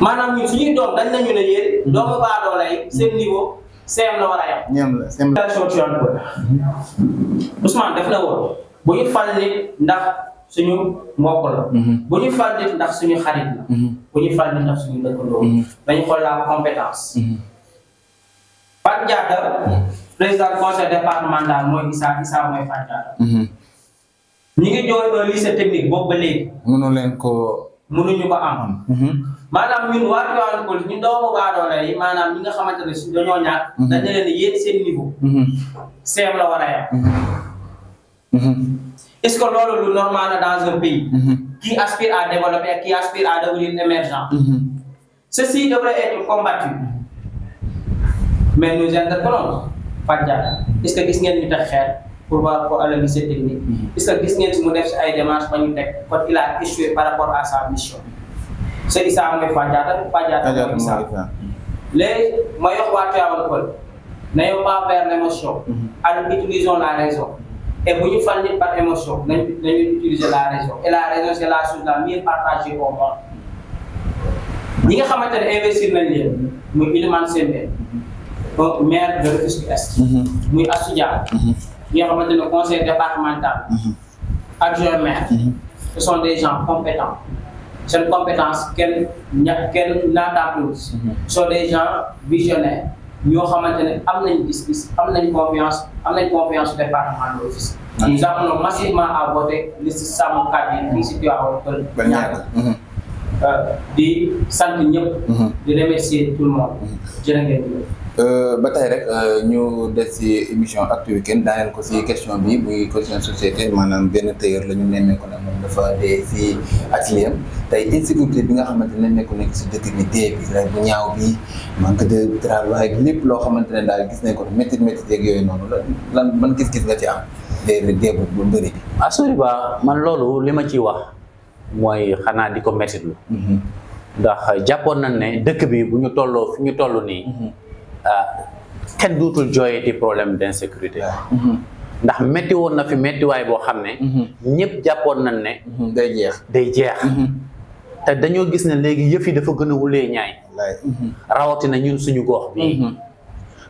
maanaam ñun suñuy doom dañ nañu ne yéen. doomu baadoola yi seen niveau CM la war a yam. ñeem la CM la. Tivaouane Peulh Ousmane def na woon bu ñu fal nit ndax suñu mbokk la. bu ñu fal nit ndax suñu xarit la. bu ñu fal nit ndax suñu dëkkandoo. dañu xool la compétence. Fatou Diatta président du conseil départemental mooy Issa mooy Fatou Diatta. ñi ngi jooy un lycée technique boobu ba léegi. mënuñu ko am. maanaam ñun waa Tivaouane Peulh ñun doomu baadoole yi maanaam ñi nga xamante ne si dañoo ñàkk. dañ ne leen yéen seen niveau. CM la war a yam. est-ce que loolu lu normal la dans un pays. qui aspire à développer et qui aspire à devenir émergent. ceci devrait être combattu. mais nous interpellons Fatou Diatta est-ce que gis ngeen ñu teg xeer pour aller lycée technique. est-ce que gis ngeen si mu def si ay démarches ba ñu teg kon il a échoué par rapport à sa mission. c'est Issa mooy Fatou Diatta mooy Issa. léegi ma yokk waa Tivaouane Peulh n'ayons pas vers l'émotion. allons utilisons la raison. et bu ñu fal nit par émotion nañu utiliser la raison et la raison c'est la chose la mieux partagée au monde. ñi nga xamante ne investir nañ leen muy Ilimane Sembène donc maire de Rufisque Est. muy Assou Dia. ñi nga xamante ne conseil départemental. adjoint maire. ce sont des gens compétents. seen compétence kenn naataatlu. ce sont des gens visionnaires. ñoo xamante ne am nañ gis-gis am nañ confiance au département de Rufisque. nous appelons massivement à voter liste Sàmm Kàddu yi fii si Tivaouane Peulh Niaga. di sant ñëpp. di remercier tout le monde. jërë ngeen jëf. ba tey rek ñu des ci émission Actu Weekend daaneel ko ci question bi muy question société maanaam benn tailleur la ñu nemmeeku ne moom dafa dee ci atelier am tey insécurité bi nga xamante ne nemmeeku nekk ci dëkk bi dee bi la bu ñaaw bi manque de travail lépp loo xamante ne daal gis nañ ko métti yeeg yooyu noonu lan ban gis-gis nga ci am dee bu bëri bi. Soriba man loolu li ma ciy wax mooy xanaa di ko méttitlu. ndax jàppoon nañ ne dëkk bi bu ñu tolloo fi ñu toll nii. kenn duutul jooyati problème d'insécurité. ndax métti woon na fi méttiwaay boo xam ne ñëpp jàppoon nañ ne day jeex. day jeex te dañoo gis ne léegi yëf yi dafa gën a wulee ñaay rawatina ñun suñu gox bi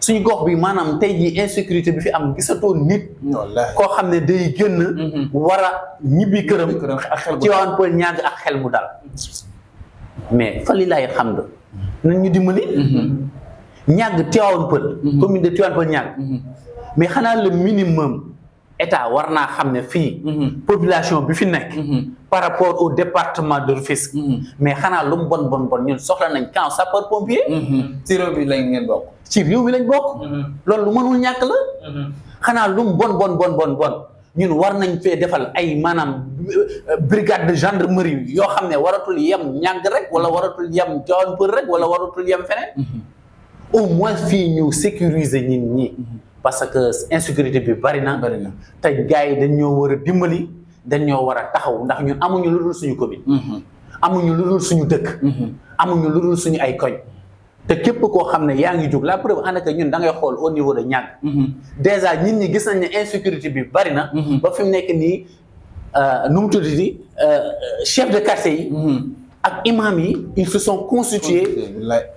suñu gox bi maanaam tey jii insécurité bi fi am gisatoo nit koo xam ne day génn war a ñibbi këram ci waan pël ñàgg ak xel mu dal mais fa li laay xam nañ ñu dimbali ñàgg Tivaouane Peulh commune de Tivaouane Peulh ñàgg mais xanaa le minimum état war naa xam ne fii population bi fi nekk par rapport au département de Rufisque mais xanaa lu mu bon ñun soxla nañ camp sapeur pompier ci réew bi lañ ngeen bokk. ci réew mi lañ bokk loolu lu mënul ñàkk la xanaa lu mu bon ñun war nañ fee defal ay maanaam brigade de gendarmerie yoo xam ne waratul yem ñàgg rek wala waratul yem Tivaouane Peulh rek wala waratul yem feneen au moins fii ñu sécuriser nit ñi parce que insécurité bi bari na te gars yi dañ ñoo war a dimbali dañ ñoo war a taxaw ndax ñun amuñu lu dul suñu commune amuñu lu dul suñu dëkk amuñu lu dul suñu ay koñ te képp koo xam ne yaa ngi jóg la preuve ànd ak ñun da ngay xool au niveau de ñàgg déjà nit ñi gis nañ ne insécurité bi bari na ba fi mu nekk nii nu mu tuddati chef de quartier yi ak imam yi ils se sont constitués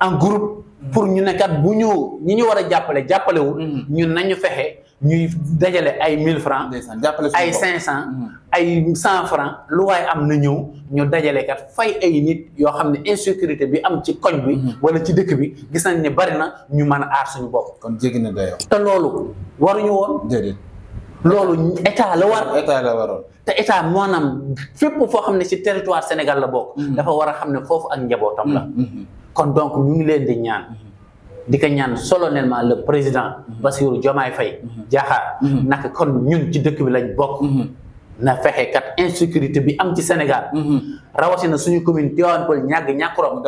en groupe pour ñu nekkat bu ñëw ñi ñu war a jàppalewul ñun nañu fexe ñuy dajale ay 1000 francs ay 500 ay 100 francs lu waaye am na ñëw ñu dajale kat fay ay nit yoo xam ne insécurité bi am ci koñ bi wala ci dëkk bi gis nañ ne bari na ñu mën a aar suñu bopp kon jéggi na dayoo. te loolu waruñu woon déedéet. loolu état la war état la waroon. te état maanaam fépp foo xam ne ci territoire Sénégal la bokk dafa war a xam ne foofu ak njabootam la kon donc ñu ngi leen di ñaan di ko ñaan solennellement le président Bassirou Diomaye Faye Diakhar naka kon ñun ci dëkk bi lañ bokk na fexe kat insécurité bi am ci Sénégal rawatina suñu commune Tivaouane Peulh ñàgg ñàkkuram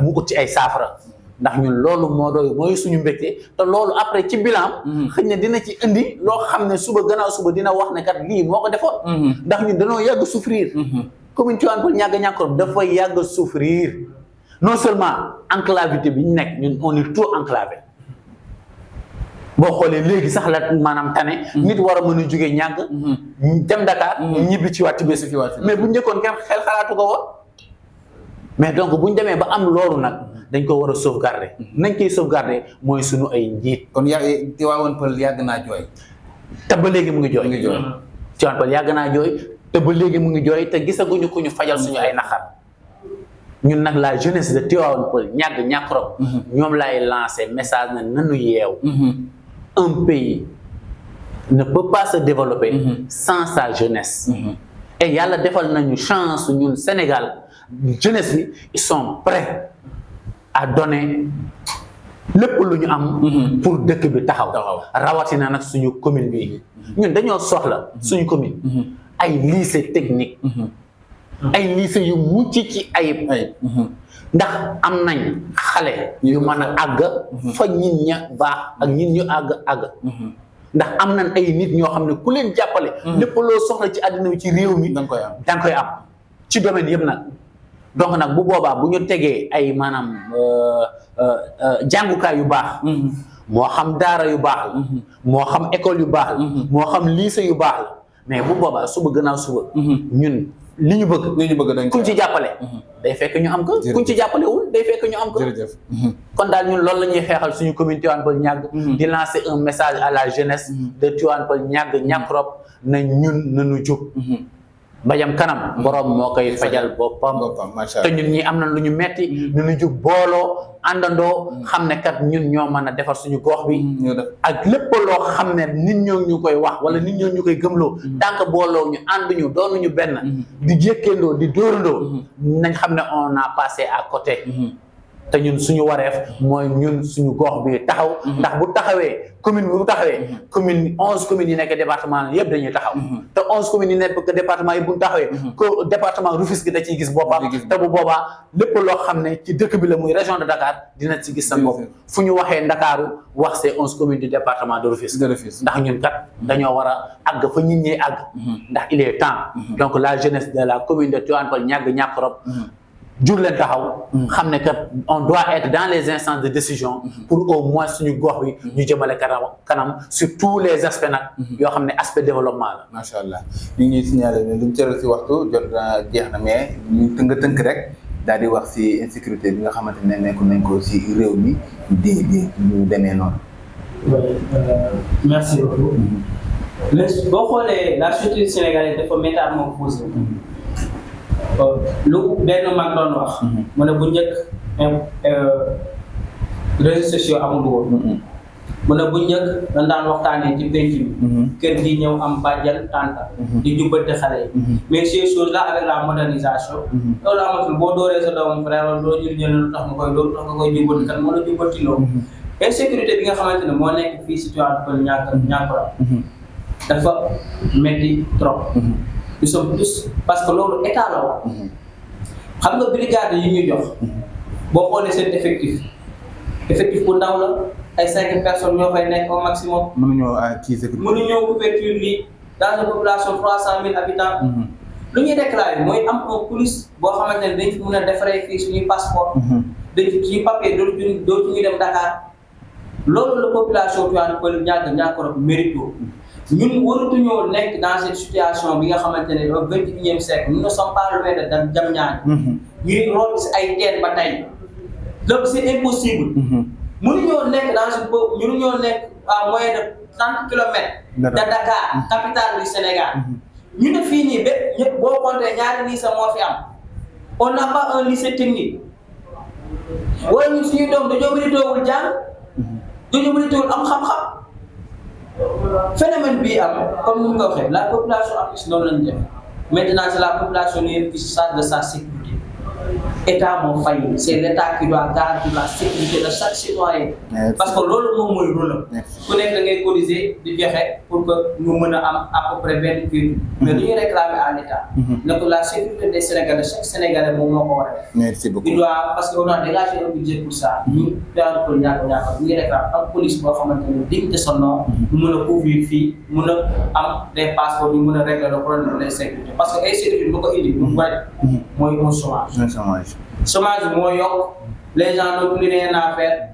mu ut ci ay saafara ndax ñun loolu mooy suñu mbégte te loolu après ci bilan xëy na dina ci indi loo xam ne suba gannaaw suba dina wax ne kat lii moo ko defoon ndax ñun dañoo yàgg souffrir commune Tivaouane Peulh ñàgg ñàkkuram dafay yàgg souffrir non seulement enclavité bi ñu nekk ñun on est trop enclavé boo xoolee léegi sax la maanaam tane nit war a mën a jógee ñàgg dem Dakar ñibbi ci waat bés fi waat mais bu njëkkoon kenn xel xalaatu ko woon mais donc bu ñu demee ba am loolu nag dañ ko war a sauvegarder nañ koy sauvegarder mooy suñu ay njiit kon Tivaouane Peulh yàgg naa jooy te ba léegi mu ngi jooy Tivaouane Peulh yàgg naa jooy te ba léegi mu ngi jooy te gisaguñu ku ñu fajal suñu ay naqar ñun nag la jeunesse de Tivaouane Peulh ñàgg ñàkkuram ñoom laay lancer message na nanu yeew un pays ne peut pas se développer sans sa jeunesse et yàlla defal nañu chance ñun Sénégal jeunesse bi ils sont prêts à donner lépp lu ñu am pour dëkk bi taxaw rawatina nag suñu commune bi ñun dañoo soxla suñu commune ay lycée technique ay lycée yu mucc ci ayib ndax am nañ xale yu mën a àgg fa ñin ña baax ak ñin ñu àgg ndax am nañ ay nit ñoo xam ne ku leen jàppale lépp loo soxla ci àddina bi ci réew mi danga koy am ci domaine yëpp nag donc nag bu boobaa bu ñu tegee ay maanaam jàngukaay yu baax moo xam daara yu baax la moo xam école yu baax la moo xam lycée yu baax la mais bu boobaa suba gannaaw suba ñun li ñu bëgg dañ kuñ ci jàppale day fekk ñu am ko kuñ ci jàppalewul day fekk ñu am ko kon daal ñun loolu la ñuy xeexal suñu commune Tivaouane Peulh ñàgg di lancer un message à la jeunesse de Tivaouane Peulh ñàgg ñàkkrop na ñun nañu jóg mbayam kanam borom moo koy fajal boppam te ñun ñi am na lu ñu metti ñu jóg booloo àndandoo xam ne kat ñun ñoo mën a defar suñu gox bi ak lépp loo xam ne nit ñoo ñu koy wax wala nit ñoo ñu koy gëmloo tant que booloo ñu ànduñu doonuñu benn di jékkeendoo di dóorandoo nañ xam ne on a passé à côté te ñun suñu wareef mooy ñun suñu gox bi taxaw ndax bu taxawee commune bi bu taxawee commune 11 communes yi nekk département yëpp dañuy taxaw te 11 communes yi nekk département yi bu ñu taxawee ko département Rufisque da ciy gis boppam te bu boobaa lépp loo xam ne ci dëkk bi la muy région de Dakar dina ci gis sa bopp fu ñu waxee Ndakaaru wax ces 11 communes du département de Rufisque ndax ñun kat dañoo war a àgg fa nit ñi àgg ndax il est temps donc la jeunesse de la commune de Tivaouane Peulh ñàgg ñàkkrop jug leen taxaw xam ne que on doit être dans les instances de décision pour au moins suñu gox bi ñu jëmale kanam sur tous les aspects nag yoo xam ne aspect développement la. macha allah ñu ngi signalé ne luñ cëral si waxtu jot na jeex na mais ñu tënk rek daal di wax si insécurité bi nga xamante ne nekk nañ ko si réew mi ñu demee noonu. merci beaucoup. boo xoolee la société sénégalaise dafa métamorphosé. lu benn mag doon wax. mu ne bu njëkk réseaux sociaux amul woon. mu ne bu njëkk dañ daan waxtaanee ci penc bi. kër gi ñëw am bàjjal tànta. di jubbante xale yi. mais ces choses là avec la modernisation. loolu amatul boo dooree sa doomu frère wala doo jël lu tax nga koy loolu tax nga koy jubbanti kan moo la jubbanti loolu. insécurité bi nga xamante ne moo nekk fii situation Peulh Niakoulrab dafa métti trop. nous sommes tous parce que loolu état la wax. xam nga brigade yi ñu jox. boo xoolee seen effectif bu ndaw la ay 5 personnes ñoo fay nekk au maximum. mënuñoo kii sécurité. mënuñoo couverture lii dans une population 300 000 habitants. lu ñuy déclaré mooy am un police boo xamante ne dañ fi mën a defaree fii suñuy passeport. dañ fi suñuy papier dootuñu dem Dakar. loolu la population Peulh Niakoulrab mérito. ñun waratuñoo nekk dans cette situation bi nga xamante ne au 21e siècle nous ne sommes pas loin de Diamniadio. ñuy root si ay teen ba tey. donc c'est impossible. mënuñoo nekk dans ce boobu mënuñoo nekk à moins de 30 kilomètres. de Dakar capitale du Sénégal. ñu ne fii nii ba ñëpp boo compté ñaari lycée moo fi am. on n'a pas un lycée technique. wala ñun suñu doom dañoo méritoowul jàng. dañoo méritoowul am xam-xam. phénomène bii am comme ni mu ko waxee la population am si noonu lañu def maintenant c'est la population qui se charge de sa sécurité. État moo fay c'est l'État qui doit garantir la sécurité de chaque citoyen. parce que loolu moom mooy rôle am. ku nekk da ngay cotiser di joxe pour que ñu mën a am à peu près benn kii. mais lu ñuy réclamer à l'État. ne que la sécurité des Sénégalais chaque Sénégalais moom moo ko war a def. merci beaucoup il doit parce que on a dégagé un budget pour ça. ñu Peulh Niakoulrab ñu ngi réclamer am police boo xamante ne digne de son nom. ñu mën a couvrir fii mën a am des passeports ñu mën a régler le problème de l'insécurité parce que insécurité bu ko indi lu bari mooy un chômage. Chômage moo yokk les gens n'ont plus rien à faire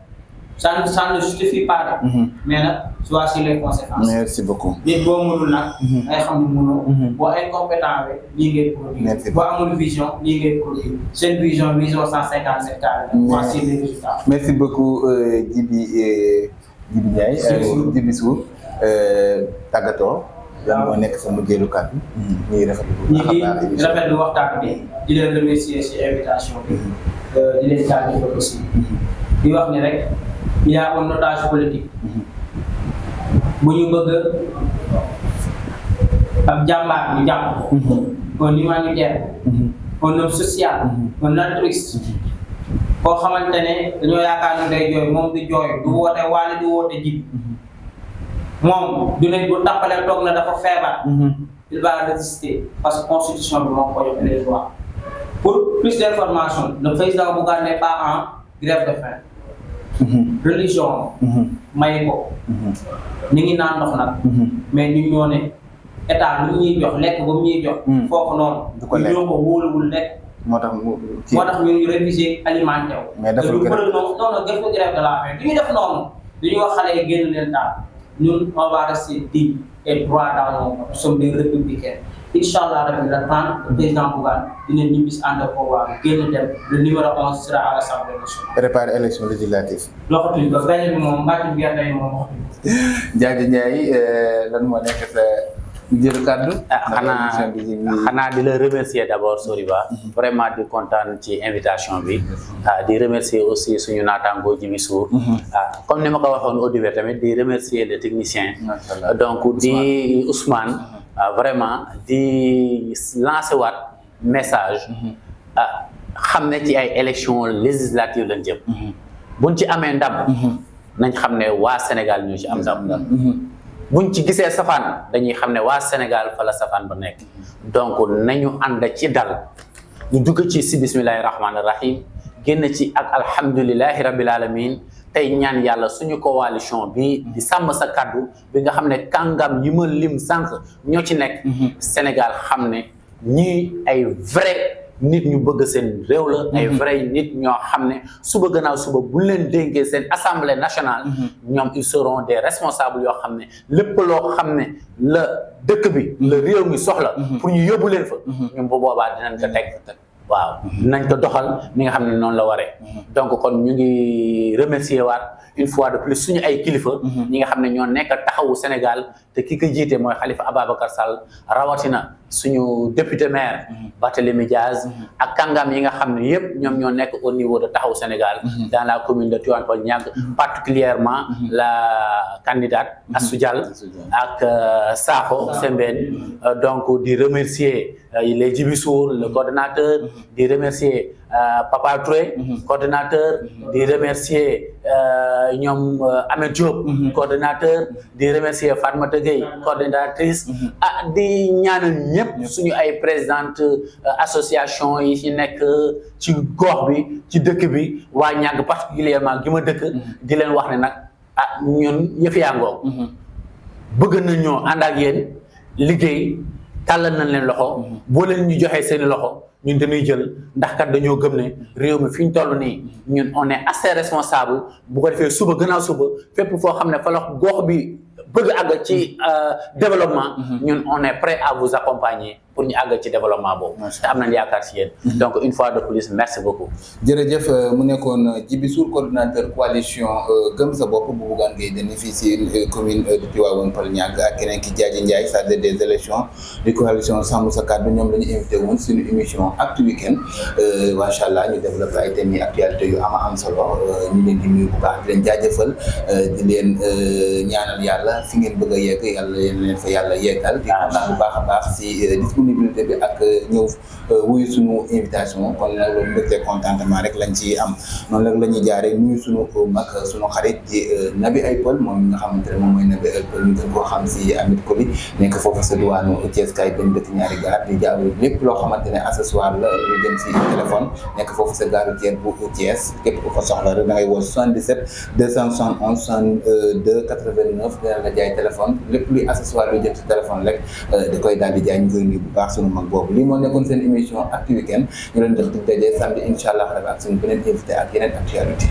ça ne justifie pas de. mais nag voici les conséquences. merci beaucoup. nit boo mënul nag. ay xam ne mënoo. boo incompétent rek lii ngay produire. merci boo amul vision lii ngay produire. seen vision 150 hectares. voici les résultats. merci beaucoup Djiby Ndiaye. Djiby Sow tàggatoo. lan moo nekk sama mujjeelu kàddu. ñu ngi rafetlu waxtaan bi di leen remercier ci invitation bi. di leen jaajëfal aussi. di wax ni rek il y a un otage politique. bu ñu bëgg ab jàmbaar ñu jàpp ko. un humanitaire. un homme social. un altruiste. koo xamante ne dañoo yaakaar ne day jooy moom du jooy du woote waale du woote Djiby. moom du ne bu tàmbalee toog na dafa feebar. il va résister parce que constitution bi moo ko jox les droits. pour plus d'informations le président Bougane n'est pas en grève de faim. religion. may ko. ñu ngi naan ndox nag. mais ñu ñoo ne état lu ñuy jox lekk ba mu ñuy jox. foofu noonu. du ko lekk ñoo ko wóoluwul lekk. moo tax ñu réviser alimenté wu. mais deful grève non def ko grève de la faim du ñu def noonu. du ñu wax xale yi génn leen daal. ñun on va rester digne et droit dans nos nous sommes des républicains. Inch'Allah rabi le 30 le président Bougane dina ñibbis ànd ak pouvoir génn dem le numéro 11 sera à l'Assemblée nationale. préparer élection législative. loxatuñ ko benn bi moom mbàcc bi gerte yi moom waxatuñ ko. Diaby Ndiaye lan moo nekk sa jël kàddu. xanaa di la remercier d'abord Soriba. vraiment di kontaan ci invitation bi. di remercier aussi suñu naataango Djiby Sow. comme ni ma ko waxoon au début tamit di remercier les techniciens. donc di Ousmane. vraiment di lancer waat message. xam ne ci ay élections législatives lañ jëm. buñ ci amee ndam. nañ xam ne waa Sénégal ñoo ci am ndam. buñ ci gisee safaan dañuy xam ne waa Sénégal fa la safaan ba nekk. donc nañu ànd ci dal. ñu dugg ci si bismillahi rahmaani rahim génn ci ak alhamdulilahi rabbil alamin tey ñaan yàlla suñu coalition bi di sàmm sa kaddu bi nga xam ne kàngam yi ma lim sànq ñoo ci nekk. Sénégal xam ne ñii ay vrai nit ñu bëgg seen réew la ay vrai nit ñoo xam ne suba gannaaw suba bu leen dénkee seen assemblée nationale ñoom ils seront des responsables yoo xam ne lépp loo xam ne la dëkk bi la réew mi soxla pour ñu yóbbu leen fa ñun bu boobaa dinañ ko teg waaw nañ ko doxal ni nga xam ne noonu la waree donc kon ñu ngi remercier waat une fois de plus suñu ay kilifa ñi nga xam ne ñoo nekk taxawu Sénégal te ki ko jiite mooy Khalifa Ababacar Sall rawatina suñu député maire Barthélémy Diaz ak kàngam yi nga xam ne yëpp ñoom ñoo nekk au niveau de taxawu Sénégal dans la commune de Tivaouane Peulh Niaga particulièrement la candidate Astou Dial ak Sakho Sembène donc di remercier les Djibisour le coordonnateur di remercier Papa Touré coordonnateur di remercier ñoom Ahmed Diop coordonnateur di remercier Fatmata Gueye coordonnatrice di ñaanal ñëpp suñu ay présidente association yi ci nekk ci gox bi ci dëkk bi waa Niaga particulièrement gi ma dëkk di leen wax ne nag ñun yëf yaa ngoog bëgg nañ ñoo ànd ak yéen liggéey tàllal nañ leen loxo boo leen ñu joxee seeni loxo ñun dañuy jël ndax kat dañoo gëm ne réew mi fi ñu toll nii ñun on est assez responsable bu ko defee suba gannaaw suba fépp foo xam ne fa la gox bi bëgg àgg ci développement ñun on est prêt à vous accompagner pour ñu àgg ci développement boobu te am nañ yaakaar ci yéen donc une fois de plus merci beaucoup jërëjëf mu nekkoon Djibisour coordinateur coalition Gëm Sa Bopp bu Bougane Gueye Dany fii si commune de Tivaouane Peulh Niaga ak keneen ki Diadji Ndiaye chargé des élections du coalition Sàmm Sa Kàddu ñoom la ñu invité woon suñu émission Actu Week-end macha allah ñu développé ay thèmes yi actualité yu am solo ñu leen di nuyu bu baax di leen jaajëfal di leen ñaanal yàlla fi ngeen bëgg a yegg yàlla leen fa yàlla yeggal di kontaan bu baax a baax si disponibilité bi ak ñëw wuyu suñu invitation kon nag loolu mbégte contentement rek lañ ci am noonu rek la ñuy jaaree nuyu suñu mag suñu xarit di Naby Aypol moom nga xamante ne moom mooy Naby Aypol ñu gën koo xam si Amit Koli nekk foofu sa diwaanu Thiès kay benn dëkk ñaari gaar di jaaru lépp loo xamante ne accessoire la lu jëm si téléphone nekk foofu sa gaaru Thiès bu Thiès képp ku ko soxla rek da ngay woo 77 271 62 89 dina la jaay téléphone lépp luy accessoire lu jëm si téléphone rek da koy daal di jaay ñu koy nuyu bu baax sunu mag boobu lii moo nekkoon seen émission Actu Week-end ñu leen def di daje samedi incha allah ak suñu beneen invité ak yeneen actualité